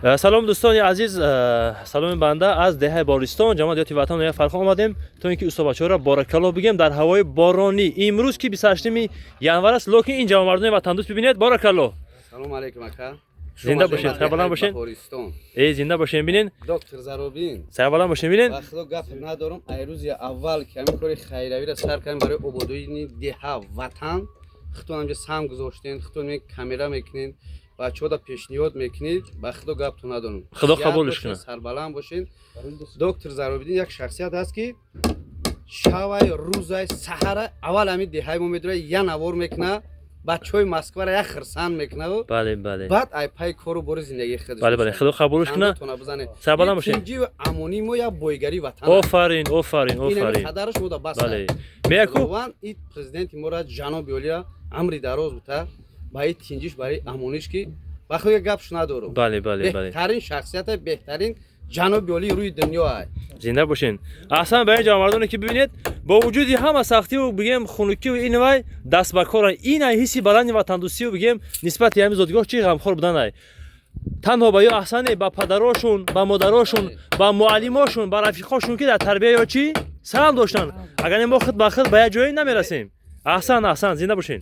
Салом, дӯстони азиз, саломи банда аз деҳаи Бористон, ҷамоат Ёти Ватан, ноҳияи Фархон. Омадем, то ин ки устодбачаҳоро боракалло бигем дар ҳавои боронӣ имрӯз, ки 28 январ аст. Лекин ин ҷавонмардони ватандӯст, бибинед, боракалло. Салом алейкум, ака. Зинда бошед, сарбаланд бошед. Баҳористон. Э, зинда бошед, бинен. Доктор Заробин. Сарбаланд бошед, бинен. Ба худо, гап надорам. Ай рӯзи аввал, ки ҳамин кори хайравиро сар кардем барои ободони деҳа, ватан, худтон ҳамҷа сам гузоштен, худтон камера мекунед, бачаҳода пешниҳод мекунед. Ба худо, гаптон надорам. Худо Сиҳат қабулш бошед, кунад. сарбаланд бошед. Доктор Заробидин як шахсият аст, ки шавай, рӯзай, саҳара аввал ҳамин деҳаи мо медурад, я навор мекуна, бачаҳои Москваро як хирсанд мекунаву бале бале баъд ай пай кору бори зиндагии худаш. Бале, бале, худо қабулш кунад. Тона бизанед. Сарбаланд бошед. Тинҷию амонии мо як бойгарии ватан аст. Офарин, офарин. Ин ҳами Офарин. қадараш мода бас. Бале, меяку. Худованд и президенти моро, ҷаноби олия, амри дароз бута, ба и тинҷиш, барои амониш, ки ба худ як гапш надорум. бале бале бале Беҳтарин шахсията, беҳтарин ҷаноби олии рӯи дунё ай. Зинда бошен. Аҳсан ба ин ҷавонмардоне, ки, бибинед, бо вуҷуди ҳама сахтиву, бигем, хунукиву ин вай даст ба коран. Ин ай ҳисси баланди ватандӯстию, бигем, нисбати ҳамин зодгоҳ чи ғамхор будан ай. Танҳо ба ё аҳсане, ба падарошун, ба модарошун, ба муаллимошун, ба рафиқошун, ки дар тарбия ё чӣ саҳм доштанд. Агар не, мо худ ба худ ба як ҷое намерасем. Аҳсан, аҳсан, зинда бошен.